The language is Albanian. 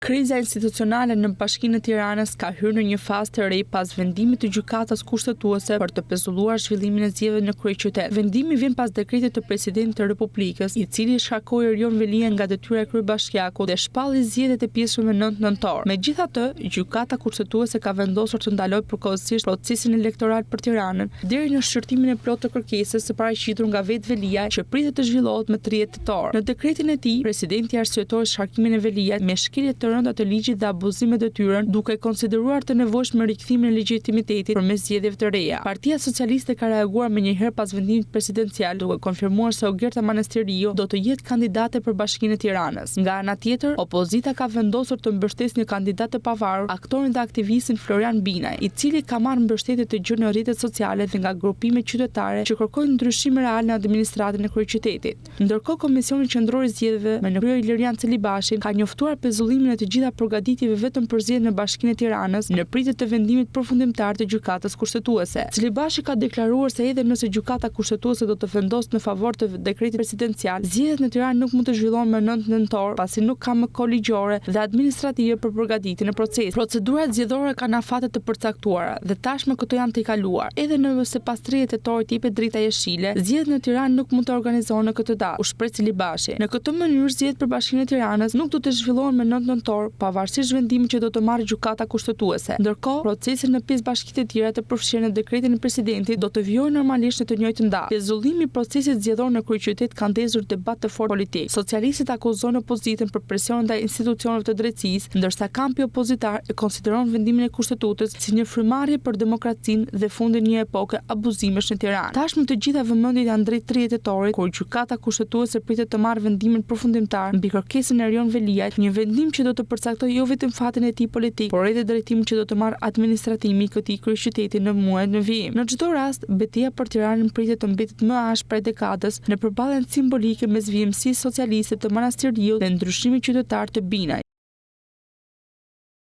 Kriza institucionale në Bashkinë e Tiranës ka hyrë në një fazë të re pas vendimit të Gjykatës Kushtetuese për të pezulluar zhvillimin e zgjedhjeve në kryeqytet. Vendimi vjen pas dekretit të Presidentit të Republikës, i cili shkarkoi Erion Veliajn nga detyra e kryebashkiakut dhe shpalli zgjedhjet e pjesshme më 9 nëntor. Megjithatë, Gjykata Kushtetuese ka vendosur të ndalojë përkohësisht procesin elektoral për Tiranën deri në shqyrtimin e plotë të kërkesës së paraqitur nga vetë Veliaj, që pritet të zhvillohet më 30 tetor. Në dekretin e tij, presidenti arsyetoi shkarkimin e Veliajt me shkelje të rënda të ligjit dhe abuzim me detyrën, duke konsideruar të nevojshme rikthimin e legjitimitetit përmes zgjedhjeve të reja. Partia Socialiste ka reaguar menjëherë pas vendimit presidencial, duke konfirmuar se Ogerta Manastirliu do të jetë kandidate për Bashkinë e Tiranës. Nga ana tjetër, opozita ka vendosur të mbështesë një kandidat të pavarur, aktorin dhe aktivistin Florian Binaj, i cili ka marrë mbështetje të gjerë në rrjetet sociale dhe nga grupime qytetare që kërkojnë ndryshim real në administratën e kryeqytetit. Ndërkohë, Komisioni Qendror i Zgjedhjeve, me në krye Ilirian Celibashin, ka njoftuar pezullimin e të gjitha përgatitjeve vetëm për zgjedhjet në Bashkinë e Tiranës, në pritje të vendimit përfundimtar të Gjykatës Kushtetuese. Celibashi ka deklaruar se edhe nëse Gjykata Kushtetuese do të vendosë në favor të dekretit presidencial, zgjedhjet në Tiranë nuk mund të zhvillohen më 9 nëntor, pasi nuk ka më kohë ligjore dhe administrative për përgatitjen e procesit. Procedurat zgjedhore kanë afate të përcaktuara dhe tashmë këto janë tejkaluar. Edhe nëse pas 30 tetorit jepet drita jeshile, zgjedhjet në Tiranë nuk mund të organizohen në këtë datë, u shpreh Celibashi. Në këtë mënyrë zgjedhjet për Bashkinë e Tiranës nuk do të zhvillohen më 9 nëntor, pavarësisht vendimit që do të marrë Gjykata Kushtetuese. Ndërkohë, procesi në pesë bashkitë e tjera të përfshira në dekretin e presidentit do të vijojë normalisht në të njëjtën datë. Pezullimi i procesit zgjedhor në kryeqytet ka ndezur debat të fortë politik. Socialistët akuzojnë opozitën për presion ndaj institucioneve të drejtësisë, ndërsa kampi opozitar e konsideron vendimin e Kushtetutës si një frymëmarrje për demokracinë dhe fundin një epoke abuzimesh në Tiranë. Tashmë të gjitha vëmendjet janë drejt 30 tetorit, kur Gjykata Kushtetuese pritet të marrë vendimin përfundimtar mbi kërkesën e Erion Veliajt, një vendim që do të përcaktojë jo vetëm fatin e tij politik, por edhe drejtimin që do të marrë administratimi i këtij kryeqyteti në muajt në vijim. Në çdo rast, beteja për Tiranën pritet të mbetet më e ashpra e dekadës, në përballjen simbolike mes vijimësisë socialiste të Manastirliut dhe ndryshimit qytetar të Binajt.